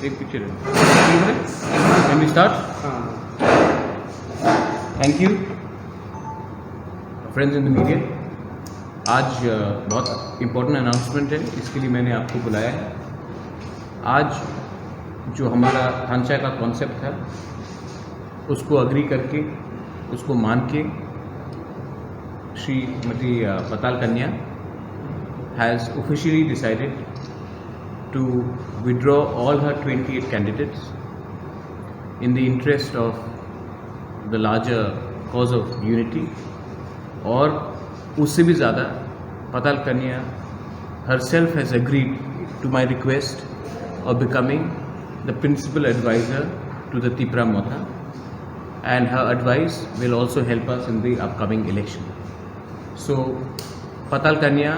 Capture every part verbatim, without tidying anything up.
एक पिक्चर है। Can we start? Thank you, friends in the media. आज अ, बहुत इम्पोर्टेंट अनाउंसमेंट है, इसके लिए मैंने आपको बुलाया है। आज जो हमारा थानचा का कॉन्सेप्ट था, उसको अग्री करके, उसको मान के, श्रीमती अ, पताल कन्या has officially decided to withdraw all her twenty-eight candidates in the interest of the larger cause of unity. और उससे भी ज़्यादा, पताल कन्या herself has agreed to my request of becoming the principal advisor to the Tipra Motha, and her advice will also help us in the upcoming election. So, Patal Kanya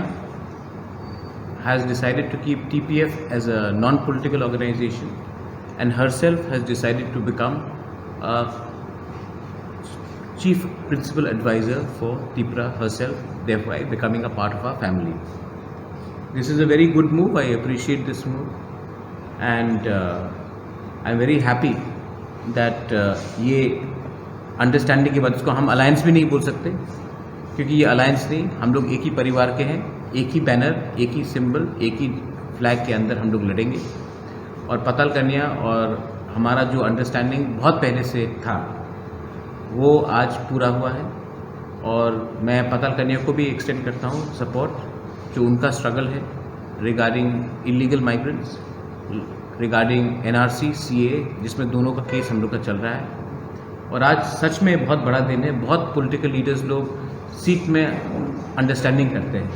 has decided to keep T P F as a non-political organization and herself has decided to become a chief principal advisor for Tipra herself, thereby becoming a part of our family. This is a very good move. I appreciate this move, and uh, I'm very happy that uh, ये अंडरस्टैंडिंग के बाद, इसको हम अलायंस भी नहीं बोल सकते, क्योंकि ये अलायंस नहीं, हम लोग एक ही परिवार के हैं, एक ही बैनर, एक ही सिंबल, एक ही फ्लैग के अंदर हम लोग लड़ेंगे। और पताल कन्या और हमारा जो अंडरस्टैंडिंग बहुत पहले से था, वो आज पूरा हुआ है। और मैं पताल कन्या को भी एक्सटेंड करता हूँ सपोर्ट, जो उनका स्ट्रगल है regarding illegal migrants, regarding NRC, CA, जिसमें दोनों का केस हम लोग का चल रहा है। और आज सच में बहुत बड़ा दिन है। बहुत पॉलिटिकल लीडर्स लोग सीट में अंडरस्टैंडिंग करते हैं,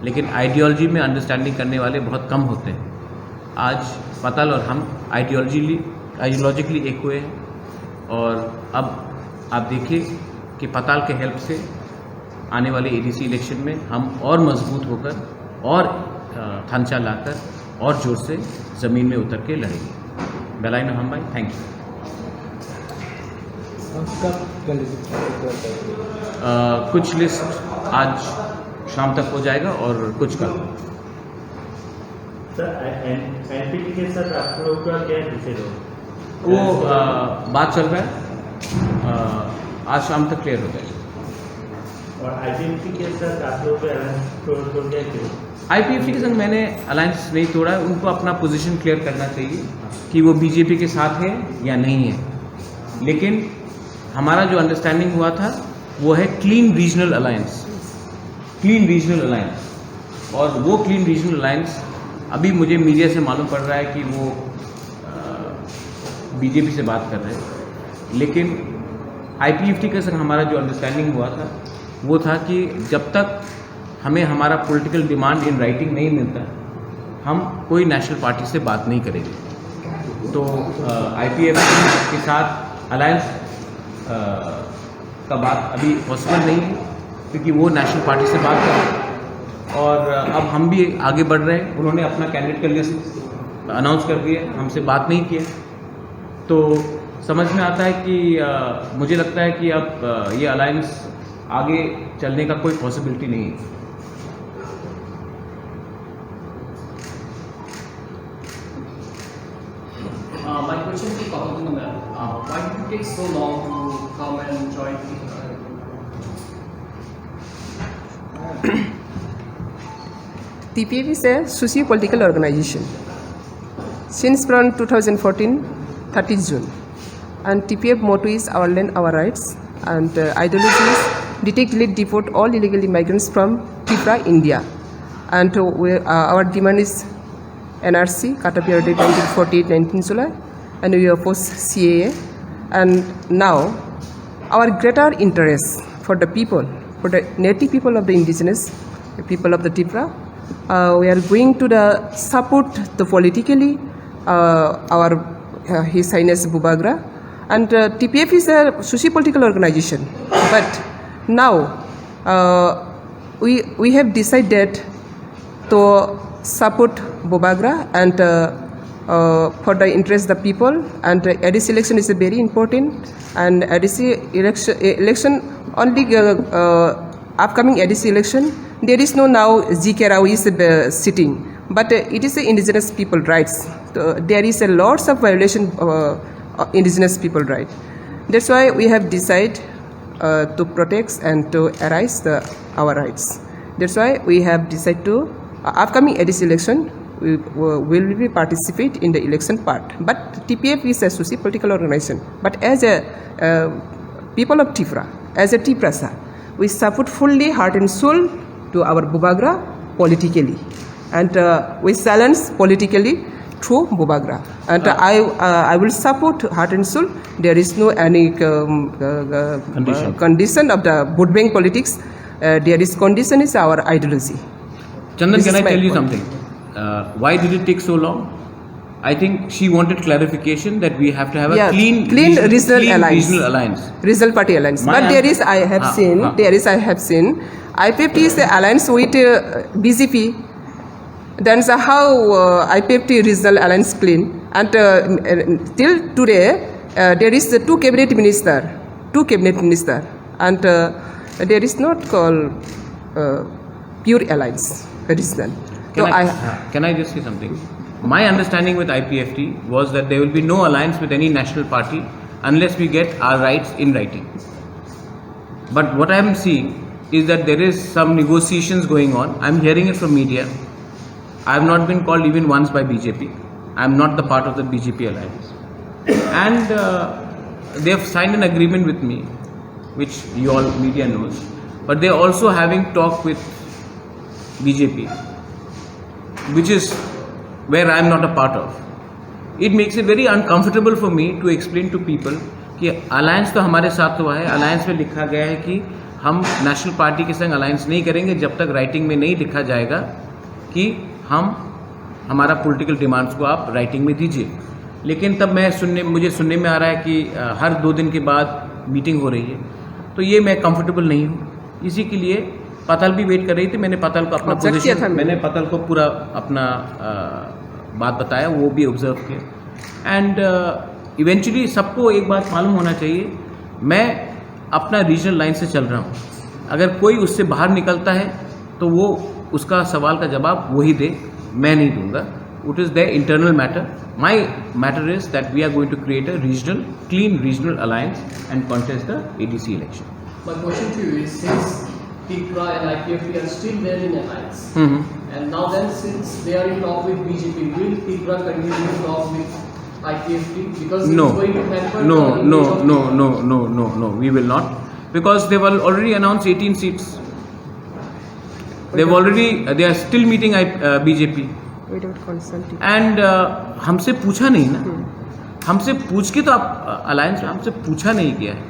लेकिन आइडियोलॉजी में अंडरस्टैंडिंग करने वाले बहुत कम होते हैं। आज पताल और हम आइडियोलॉजीली आइडियोलॉजिकली एक हुए हैं, और अब आप देखिए कि पताल के हेल्प से आने वाले एडीसी इलेक्शन में हम और मजबूत होकर और अ, थानचा लाकर और जोर से ज़मीन में उतर के लड़ेंगे। बेलाइन हामबाय, थैंक यू। कब कैंडिडेट डिक्लेयर करेंगे? अ, कुछ लिस्ट आज शाम तक हो जाएगा और कुछ कल। सर, एन-, एनपीपी के साथ आप लोग का क्या डिसाइड हो? वो, अ, बात चल रहा है, अ, आज शाम तक क्लियर हो जाएगा। और आईपीएफटी के साथ आप लोग का अलायंस तोड़, तोड़ गया क्यों? आईपीएफटी के संग मैंने अलायंस नहीं तोड़ा है, उनको अपना पोजीशन क्लियर करना चाहिए कि वो बीजेपी के साथ है या नहीं है। लेकिन हमारा जो अंडरस्टैंडिंग हुआ था, वो है clean regional alliance, clean regional alliance. और वो क्लीन रीजनल अलायंस अभी मुझे मीडिया से मालूम पड़ रहा है कि वो बीजेपी से बात कर रहे हैं, लेकिन आईपीएफटी के संग हमारा जो अंडरस्टैंडिंग हुआ था, वो था कि जब तक हमें हमारा पॉलिटिकल डिमांड इन राइटिंग नहीं मिलता, हम कोई नेशनल पार्टी से बात नहीं करेंगे। तो आईपीएफटी के साथ अलायंस का बात अभी पॉसिबल नहीं है, क्योंकि वो नेशनल पार्टी से बात कर रहे हैं और अब हम भी आगे बढ़ रहे हैं। उन्होंने अपना कैंडिडेट का लिस्ट अनाउंस कर दिया, हमसे बात नहीं किया। तो समझ में आता है कि अ, मुझे लगता है कि अब अ, ये अलायंस आगे चलने का कोई पॉसिबिलिटी नहीं है। Uh, my question to Kapil Tunga ma'am, uh, why did it take so long to come and join the, uh, T P F is a socio-political organization. Since from two thousand fourteen, thirtieth June, and T P F motto is "Our land, our rights," and uh, ideology is "Detect, delete, deport all illegal immigrants from Tripura, India." And uh, we, uh, our demand is N R C, cut off your date nineteen forty-eight, nineteenth July, and we oppose C A A. And now, our greater interest for the people, for the native people of the indigenous people of the Tripura, uh, we are going to the support the politically uh, our uh, His Highness Bubagra, and uh, T P F is a socio-political organization. But now uh, we we have decided to support Bubagra and uh, uh, for the interest of the people. And uh, A D C election is very important. And A D C election, election only uh, uh, upcoming A D C election, there is no now G K Rao is uh, sitting, but uh, it is the indigenous people rights. So there is a lots of violation uh, of indigenous people right. That's why we have decided uh, to protect and to arise the, our rights. That's why we have decided to uh, upcoming A D C election we will be participate in the election part. But T P F is a socio-political organization. But as a uh, people of Tripura, as a Tiprasa, we support fully heart and soul to our Bubagra politically, and uh, we silence politically through Bubagra. And uh, I, uh, I will support heart and soul. There is no any um, uh, uh, Condition. uh, condition of the vote bank politics. Uh, there is condition is our ideology. Chandan, This can is I my tell you point. something? Uh, why did it take so long? I think she wanted clarification that we have to have a Yeah, clean, clean regional, regional clean alliance. regional alliance. Regional party alliance. My But an- there is, I have Ah, seen, ah. there is, I have seen, I P F T is the alliance with uh, B J P. Then so how uh, I P F T regional alliance clean? And uh, till today, uh, there is the two cabinet minister, two cabinet minister, and uh, there is not called uh, pure alliance regional. Can So I, I, can I just say something? My understanding with I P F T was that there will be no alliance with any national party unless we get our rights in writing. But what I am seeing is that there is some negotiations going on. I'm hearing it from media. I have not been called even once by B J P. I'm not the part of the B J P alliance. And uh, they have signed an agreement with me, which you all media knows. But they are also having talk with B J P, which is where I am not a part of. It makes it very uncomfortable for me to explain to people कि अलायंस तो हमारे साथ हुआ है, अलायंस में लिखा गया है कि हम नेशनल पार्टी के संग अलायंस नहीं करेंगे जब तक राइटिंग में नहीं लिखा जाएगा कि हम हमारा पॉलिटिकल डिमांड्स को आप राइटिंग में दीजिए। लेकिन तब मैं सुनने मुझे सुनने में आ रहा है कि अ, हर दो दिन के बाद मीटिंग हो रही है, तो ये मैं कंफर्टेबल नहीं हूँ। इसी के लिए पाताल भी वेट कर रही थी, मैंने पाताल को अपना Observe किया पोजीशन था मैंने। मैंने पाताल को पूरा अपना अ, बात बताया, वो भी ऑब्जर्व किया। एंड इवेंचुअली सबको एक बात मालूम होना चाहिए, मैं अपना रीजनल लाइन से चल रहा हूँ। अगर कोई उससे बाहर निकलता है तो वो उसका सवाल का जवाब वही दे, मैं नहीं दूंगा। It is their internal matter. My matter is that we are going to create a regional, clean regional alliance and contest the A D C election. My question to you is, since Tipra and I P F T are still there in alliance, Mhm. and now then, since they are in talk with B J P, will Tipra continue to talk with I P F T? Because No. It's going to hamper No, the no, image of no, Tipra. no, no, no, no. We will not, because they've al- already announced eighteen seats. They've already, uh, they are still meeting I, uh, B J P. Without consulting. And uh, हमसे पूछा नहीं ना, हम्म। हमसे पूछ के तो आप अलायंस में हमसे पूछा नहीं गया है।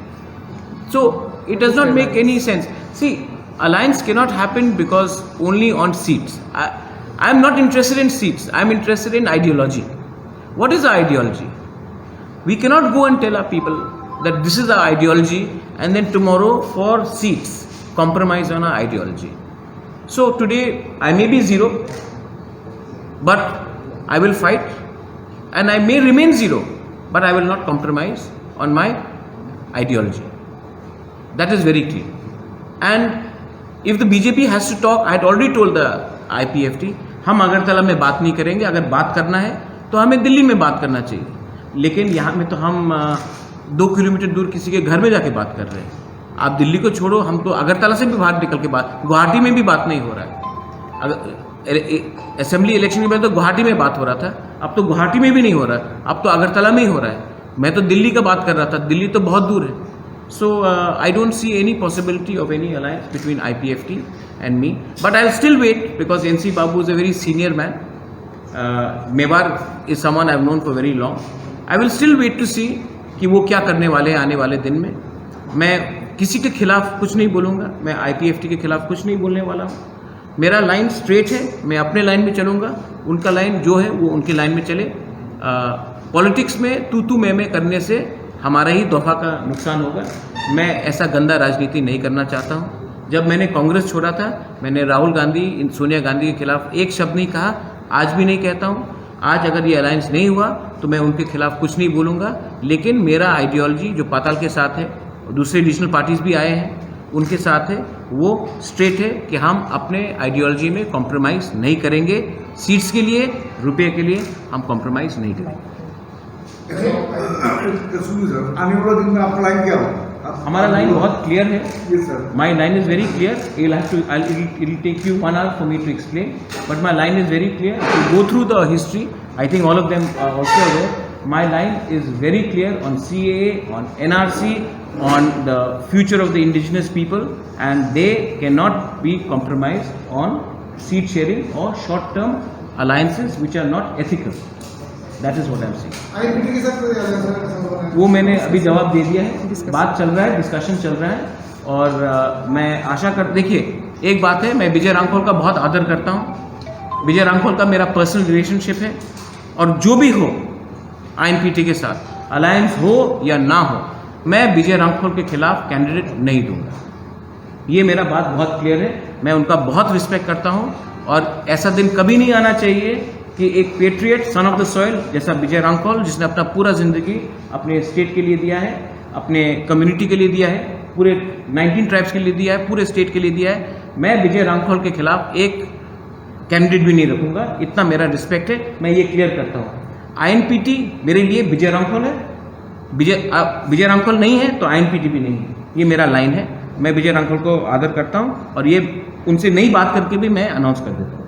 So it does not make any sense. See, alliance cannot happen because only on seats. I, I am not interested in seats. I am interested in ideology. What is the ideology? We cannot go and tell our people that this is our ideology and then tomorrow for seats compromise on our ideology. So today I may be zero, but I will fight and I may remain zero, but I will not compromise on my ideology. That is very clear. And if the B J P has to talk, I had already told the I P F T, हम अगरतला में बात नहीं करेंगे। अगर बात करना है तो हमें दिल्ली में बात करना चाहिए, लेकिन यहाँ में तो हम अ, दो किलोमीटर दूर किसी के घर में जाके बात कर रहे हैं। आप दिल्ली को छोड़ो, हम तो अगरतला से भी बाहर निकल के बात, गुवाहाटी में भी बात नहीं हो रहा है। अगर असेंबली इलेक्शन के पहले तो गुवाहाटी में बात हो रहा था, अब तो गुवाहाटी में भी नहीं हो रहा है, अब तो अगरतला में ही हो रहा है। मैं तो दिल्ली का बात कर रहा था, दिल्ली तो बहुत दूर है। So uh, I don't see any possibility of any alliance between I P F T and me. But I'll still wait because N C Babu is a very senior man. Uh, Mewar is someone I've known for very long. I will still wait to see कि वो क्या करने वाले हैं आने वाले दिन में। मैं किसी के खिलाफ कुछ नहीं बोलूँगा, मैं आईपीएफटी के खिलाफ कुछ नहीं बोलने वाला हूँ। मेरा लाइन स्ट्रेट है, मैं अपने लाइन में चलूँगा, उनका लाइन जो है वो उनकी लाइन में चले। पॉलिटिक्स में तू तू मैं मैं करने से हमारा ही दोफा का नुकसान होगा। मैं ऐसा गंदा राजनीति नहीं करना चाहता हूँ। जब मैंने कांग्रेस छोड़ा था, मैंने राहुल गांधी, इन सोनिया गांधी के खिलाफ एक शब्द नहीं कहा, आज भी नहीं कहता हूँ। आज अगर ये अलायंस नहीं हुआ तो मैं उनके खिलाफ कुछ नहीं बोलूँगा, लेकिन मेरा आइडियोलॉजी जो पाताल के साथ है, दूसरे रीजनल पार्टीज भी आए हैं, उनके साथ है, वो स्ट्रेट है कि हम अपने आइडियोलॉजी में कॉम्प्रोमाइज़ नहीं करेंगे। सीट्स के लिए, रुपये के लिए हम कॉम्प्रोमाइज नहीं करेंगे। सुनिए सर, आने वाला दिन में आपका लाइन क्या होगा? आप- हमारा लाइन बहुत क्लियर है। Yes sir. My line is very clear. You'll have to, I'll, it'll, it'll take you one hour for me to explain. But my line is very clear. If you go through the history, I think all of them are also aware. My line is very clear on C A A, on N R C, on the future of the indigenous people, and they cannot be compromised on seat sharing or short-term alliances which are not ethical. That is what I'm saying. आईएनपीटी के साथ कोई alliance का ऐसा होगा? वो मैंने अभी जवाब दे दिया है। बात चल रहा है, डिस्कशन चल रहा है। और अ, मैं आशा कर, देखिए, एक बात है, मैं विजय रांखोल का बहुत आदर करता हूँ। विजय रांखोल का मेरा पर्सनल रिलेशनशिप है, और जो भी हो आईएनपीटी के साथ अलायंस हो या ना हो, मैं विजय रांखोल के खिलाफ कैंडिडेट नहीं दूंगा। ये मेरा बात बहुत क्लियर है। मैं उनका बहुत रिस्पेक्ट करता हूँ, और ऐसा दिन कभी नहीं आना चाहिए कि एक patriot, son of the soil जैसा विजय रांखोल, जिसने अपना पूरा जिंदगी अपने स्टेट के लिए दिया है, अपने कम्युनिटी के लिए दिया है, पूरे नाइनटीन ट्राइब्स के लिए दिया है, पूरे स्टेट के लिए दिया है। मैं विजय रांखोल के खिलाफ एक कैंडिडेट भी नहीं रखूंगा, इतना मेरा रिस्पेक्ट है। मैं ये क्लियर करता हूँ, आईएनपीटी मेरे लिए विजय रांखोल है। विजय अ, विजय रांखोल नहीं है तो आईएनपीटी भी नहीं है। ये मेरा लाइन है। मैं विजय रांखोल को आदर करता हूँ, और ये उनसे नई बात करके भी मैं अनाउंस कर देता हूँ।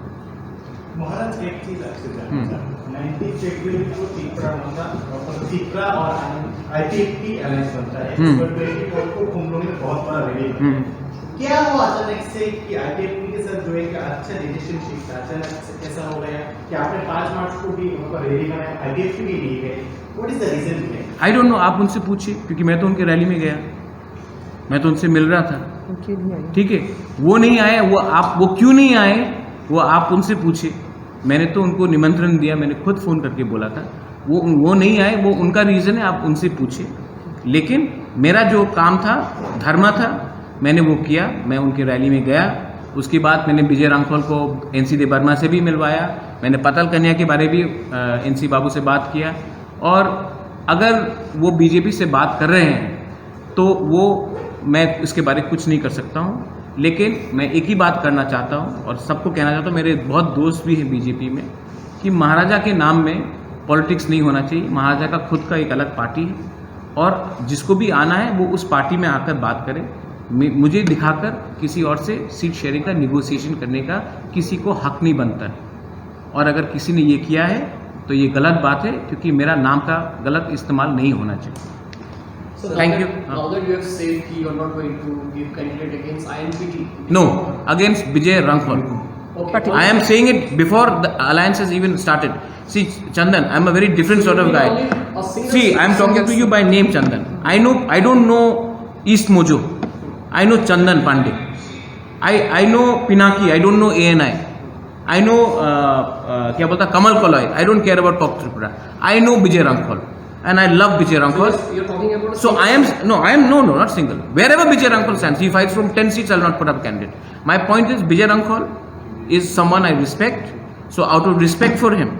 महाराज, एक चीज आपसे जानना हम्म। चाहता हूँ। नाइनटीन फेब्रुअरी को तिपरा बनता, मतलब तिपरा और आईपीएफटी अलायंस बनता है। हम्म। पर ट्वेंटी फोर को कुमलों में बहुत बड़ा रैली बनता हम्म। है। क्या वो अचानक से कि आईपीएफटी के साथ जो एक अच्छा रिलेशनशिप था, अचानक से कैसा हो गया कि आपने पाँच मार्च को भी वहाँ पर रैली बनाया, आईपीएफटी भी नहीं गए? What is the reason behind? I don't know, आप उनसे पूछिए, क्योंकि मैं तो उनके रैली में गया, मैं तो उनसे मिल रहा था। वो क्यों नहीं आए? ठीक है, वो नहीं आए, वो आप, वो क्यों नहीं आए, वो आप उनसे पूछिए। मैंने तो उनको निमंत्रण दिया, मैंने खुद फ़ोन करके बोला था। वो वो नहीं आए, वो उनका रीज़न है, आप उनसे पूछिए। लेकिन मेरा जो काम था, धर्म था, मैंने वो किया। मैं उनकी रैली में गया। उसके बाद मैंने विजय रांखोल को एनसी देबबर्मा से भी मिलवाया। मैंने पतल कन्या के बारे भी एनसी बाबू से बात किया। और अगर वो बीजेपी से बात कर रहे हैं तो वो, मैं इसके बारे कुछ नहीं कर सकता हूँ। लेकिन मैं एक ही बात करना चाहता हूँ और सबको कहना चाहता हूँ, मेरे बहुत दोस्त भी हैं बीजेपी में, कि महाराजा के नाम में पॉलिटिक्स नहीं होना चाहिए। महाराजा का खुद का एक अलग पार्टी है, और जिसको भी आना है वो उस पार्टी में आकर बात करे। मे- मुझे दिखाकर किसी और से सीट शेयरिंग का निगोशिएशन करने का किसी को हक नहीं बनता है। और अगर किसी ने ये किया है तो ये गलत बात है, क्योंकि मेरा नाम का गलत इस्तेमाल नहीं होना चाहिए। So Thank now you. That, now that you have said कि you are not going to give candidate against I N P T. No, against Vijay Rankhol. Okay. I am saying it before the alliance has even started. See, Chandan, I am a very different sort of guy. Only a single See, I am talking to you by name, Chandan. I know, I don't know East Mojo. I know Chandan Pandey. I, I know Pinaki. I don't know A N I. I know, uh, uh, क्या बोलता, Kamal Koloi. I don't care about Pop Tripura. I know Vijay Rankhol. And I love Vijay Rankhol. You're talking about a So single I am, no, I am, no, no, not single. Wherever Vijay Rankhol stands, if he fights from ten seats, I will not put up a candidate. My point is, Vijay Rankhol is someone I respect. So out of respect for him,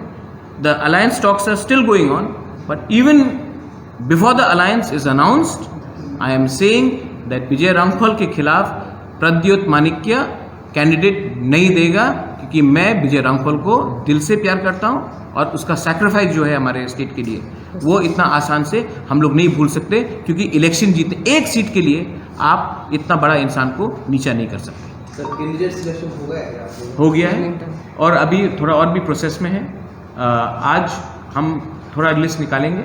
the alliance talks are still going on. But even before the alliance is announced, I am saying that Vijay Rankhol के खिलाफ प्रद्युत मानिक्य कैंडिडेट नहीं देगा, क्योंकि मैं विजय रांखोल को दिल से प्यार करता हूँ और उसका सैक्रिफाइस जो है हमारे स्टेट के लिए, वो इतना आसान से हम लोग नहीं भूल सकते, क्योंकि इलेक्शन जीतने एक सीट के लिए आप इतना बड़ा इंसान को नीचा नहीं कर सकते। सर, कैंडिडेट सिलेक्शन हो गया है क्या आप लोग? हो गया है, और अभी थोड़ा और भी प्रोसेस में है। अ, आज हम थोड़ा लिस्ट निकालेंगे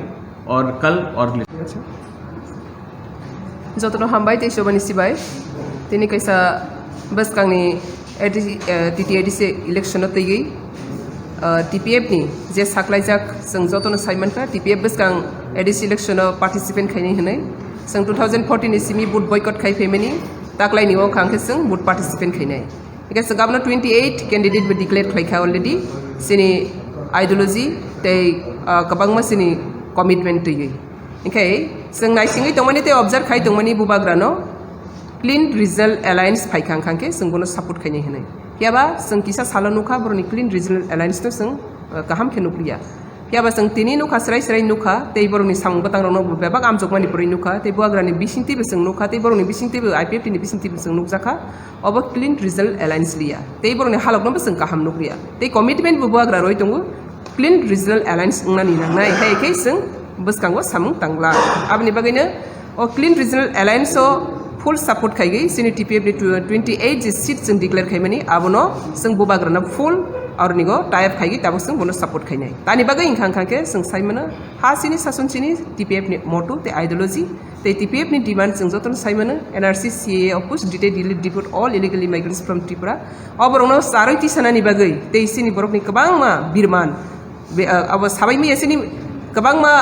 और कल और list Jotono hambai tei sobani sibai. Tini kaisa bwskangni A D C, eh, T T A D C election o twiwi, eh, T P F ni je saklaijak, chwng jotono saimankha, T P F bwskang A D C election o participate khainai hwnwi. Chwng two thousand fourteen ni simi vote boycott khai phaimani, taklaini o kha hwnkhe chwng vote participate khainai. Hingke chwng abono twenty eight candidate bo declare khlaikha already. Chini ideology tei, ah, kwbangma chini commitment twiwi. Hingke chwng naisingwi tongmani tei observe khai tongmani bubagrano Clean Regional Alliance phaikha hwnkhe chwng bono support khainai hwnwi. Phiyaba chwng kisa salo nukha boroni Clean Regional Alliance no chwng, ah, kaham khe nukliya. Phiya ba chwng tini nukha, srai srai nukha, tei borokni samung bwtangrokno bo bebak amjokmani pore nukha, tei bubagrani bisingtwibo chwng nukha, tei borokni bisingtwibo I P F T ni bisingtwibo chwng nukjakha, obo Clean Regional Alliance liya, tei borokni haloknobo chwng kaham nukliya, tei commitment bo bubagra roi tongo, Clean Regional Alliance wngnani nangnai, hai khe chwng bwskango samung tangla. Aboni bagwino o Clean Regional Alliance o full support khaigwi chini T P F ni tw-, twenty eight je seat chwng declare khaimani, abono chwng bubagrano full ornigo tie up khaigwi tabuk chwng bono support khainai. Tani bagwi wngkha wngkha khe chwng sai mano ha chini sason chini T P F ni motto tei ideology tei T P F ni demand chwng jotono sai mano N R C C A A oppose detail detail deport all illegal immigrants from Tripura. O borokno charwi tisanani bagwi tei chini borokni kwbangma birman Be-, ah, abo sabai maya chini kwbangma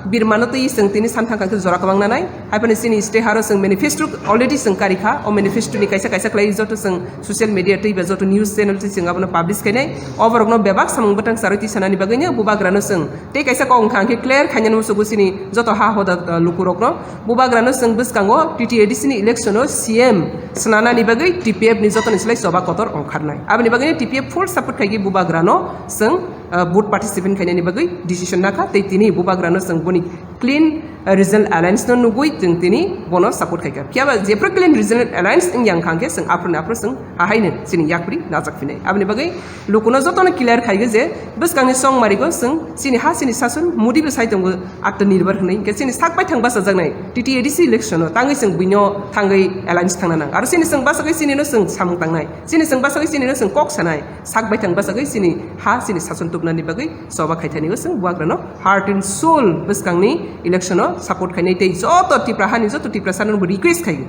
birmano twi chwng tini samthang kangkhe jora kwbang nanai. Haiphano chini state haro chwng manifesto already chwng karikha. O manifesto ni kaisa kaisa khlai joto chwng social media twi ba joto news channel twi chwng abono publish khainai. O borokno bebak samung bwtang charwi twi sanani bagwino bubagrano chwng tei kaisa kok wngkha hwnkhe clear khainani musugo chini joto ha hoda, ah, lukurokno. Bubagrano chwng bwskango T T A D C ni election o C M swnanani bagwi T P F ni jotoni slai choba kotor ongkharnai. Aboni bagwino T P F full support khaigwi bubagrano chwng ah, vote participant khainani bagwi decision nakha, tei tini bubagrano chwng boni Clean, ah, Regional Alliance no nugwi chwng tini bono support khaikha. Phiya ba jephru Clean Regional Alliance wngya wngkha hwnkhe chwng aphuru ni aphuru chwng ahaino chini yakri najak phinai. Aboni bagwi lukuno jotono clear khaigo je bwskangni chongmarigo chwng chini ha chini sason Modi bo sai tongo Atmanirbhar hwnwi, hwnkhe chini sak baithang bachajaknai T T A D C election o tangwi chwng buino thangwi alliance thangna nang. Aro chini chwng bachagwi chini no chwng samung tangnai. Chini chwng bachagwi chini no chwng kok sanai. Sak baithang bachagwi chini ha chini sason tubnani bagwi choba khaithani o chwng bubagrano heart and soul bwskangni election o support khainai tei joto Tipra hani joto Tiprasa no bo request khai.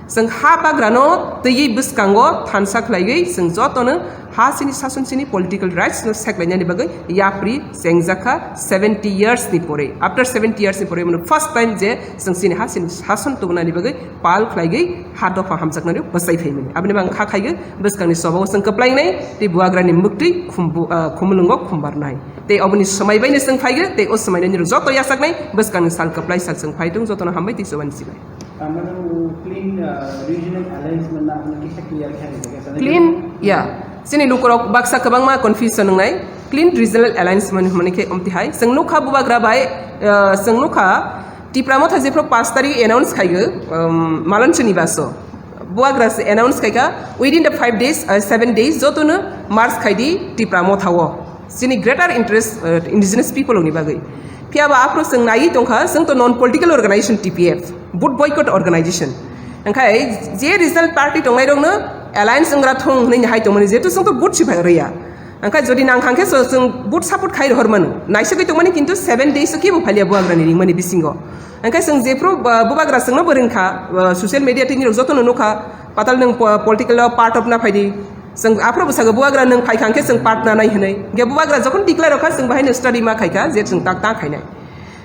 Chwng ha bagrano twiwi bwskango thansa khlaiwi chwng jotono ha chini sason chini political rights no seklainani bagwi yapri chengjakha seventy years ni pore. After seventy years ni pore, mano first time je chwng chini ha chini sason tubnani bagwi pal khlaigwi ha dopha hamjaknani bwsai phaimani. Aboni bang kha khaigo bwskangni sobao chwng kwplainai tei buagrani mwktwi khumbu-, ah, khumulwngo khumbarnai. Tei oboni swmai baino chwng phaigo tei o swmaino nirok joto yachaknai bwskangni sal kwplai sal chwng phai tung jotono hambai tei chubani chibai. Tamano clean, ah, regional alliance manna apni kisa clear khe rijak ya, sana Clean, ya. Chini lukurok baksa kwbangma confusion wngnai. Clean regional alliance mani hwnmani khe omtihai. Chwng nukha bubagra bai, ah, chwng nukha Tipra Motha jephru paanch tarik announce khaigo, um, Malon Srinivaso. Buagra se announce khaikha, within the five days, uh, seven days, jotono merge khaidi Tipra Motha o. Chini greater interest, uh, indigenous people ni bagwi. Phiya ba aphuru chwng naiwi tongkha, chwng to non political organization T P F, vote boycott organization. Wngkha je regional party tongnairokno alliance wngra thung hwnwi hai tongmani, jehetu chwng to vote si phai rwya. Wngkha jodi nang kha khe so chwng vote support khai rohor mano. Naisagwi tongmani kintu seven days o kebo phaliya buagrani ringmani bisingo. Wngkha chwng jephru, uh, bubagra chwngno bo ringkha, uh, social media tini rok jotono nukha, patal nwng po-, political o part of na phaidi. Chwng aphuru bwsago bubagra nwng phai kha khe chwng part nanai hwnwi. Hwnkhe bubagra jokhon declare rokha chwng bahaino study ma khaikha je chwng tak ta khainai.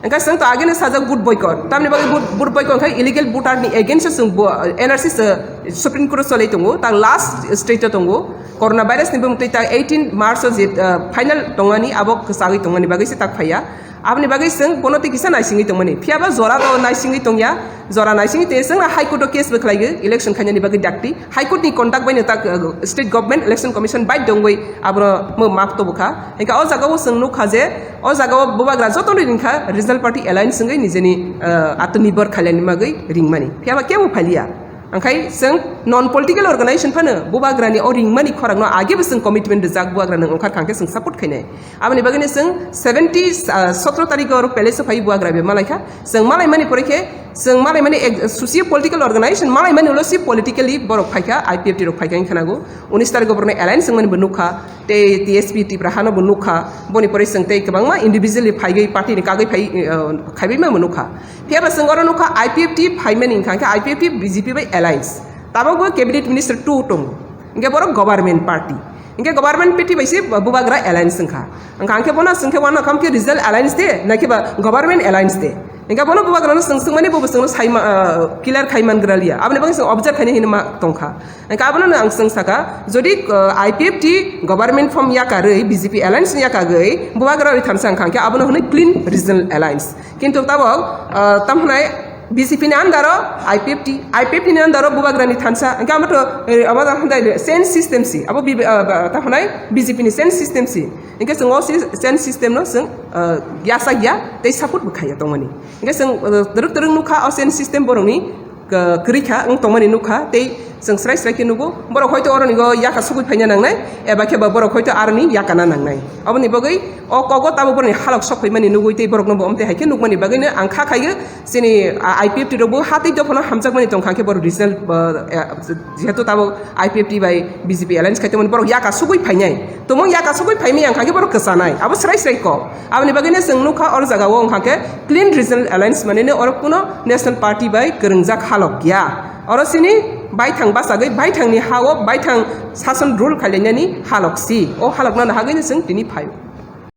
Wngkha chwng to ageno sajak vote boycott. Tamni bagwi vote, vote boycott wngkha illegal voter ni against o chwng bo, N R C se Supreme Court o cholai tongo, tak last stage o tongo. Corona virus ni bumung twi tak eighteen March o je, uh, final tongmani abo kwchagwi tongmani bagwi se tak phaiya. Aboni bagwi chwng bono tei kisa naisingwi tongmani. Phiya ba jora bo naisingwi tongya, jora naisingwi tei chwng High Court o case bo khlaigo, election khainani bagwi dakti. High Court ni contact bai no tak, uh, state government election commission bai dongwi abono mo map to bukha. Hingkha o jaga o chwng nukha je o jaga o bubagra joto ni ringkha regional party alliance wngwi nijeni, uh, Atmanirbhar khailani bagwi ringmani. Phiya ba kebo phaliya. Angkhai chwng non political organization phano bubagrani o ringmani khorangno agebo chwng commitment rijak, bubagrano wngkhar kha hwnkhe chwng support khainai. Aboni bagwino chwng seventy, ah, sotro tarikh o oro palace o phai bubagra bai malaikha. Chwng malaimani pore khe chwng malaimani ek-, socio political organization malaimani ulo si politically borok phaikha, I P F T rok phaikha wngkha nago. Unis tarikh o borokno alliance wngmani bo nukha, tei T S P Tipra hano bo nukha. Boni pore chwng tei kwbangma individually phaigwi party ni kagwi phai, ah, khaibaima bo nukha. Phiya ba chwng oro nukha I P F T phaimani wngkha, hwnkhe I P F T B J P bai alliance. Tabukbo cabinet minister two tongo. Hwnkhe borok government party. Hwnkhe government party bai se bubagra alliance wngkha. Wngkha hwnkhe bono chwngkhe uanw khamkhe regional alliance de, naikhe ba government alliance de. Hwnkhe bono bubagrano chwng swngmani bobo chwngno saima, ah, clear khai mangra liya. Aboni bagwi chwng observe khainai hinwi ma tongkha. Hingkhe abono ang chwng saka, jodi, uh, I P F T government form yakarwi, B J P alliance ni yakagwi, bubagra rwi thansa wngkha, hingkhe abono hwnwi clean regional alliance. Kintu tabok, uh, tamo hwnai B J P ni andaro I P F T, I P F T ni andaro Bubagrani thansa, hingke amo to, eh, abo da hwnjai de, same system si, abo B B, ah, ba, ta hwnai B J P ni same system si. Hingke chwng o si-, same system no chwng, ah, yasa ya, tei support bo khaiya tongmani. Hingke chwng, ah, twrwk twrwk nukha o same system borokni, ah, kwrwi kha, wng tongmani nukha, tei chwng srai srai khe nugo, borok hoito oroni go yaka sugui phaina nangnai, eba khe ba borok hoito aroni yakana nangnai. Aboni bagwi o kogo tabuk borokni halok sok phaimani nugui tei borokno bo omtwi hai khe nukmani bagwino ang kha khaio, chini, ah, I P F T rok bo ha tei dophano hamjakmani tongkha khe borok regional, ah, eh, jehetu tabuk I P F T bai B J P alliance khai tongmani borok yaka sugui phainai. Tumung yaka sugui phaimani ang kha khe borok kwchanai. Abo srai srai kok. Aboni bagwino chwng nukha oro jaga o wng kha khe clean regional alliance manino oro kuno national party bai kwrwngjak halok ya. Oro chini baithang bachagwi baithangni ha o baithang sason rule khailainani halok si. O halokno nahagwino chwng tini phaio.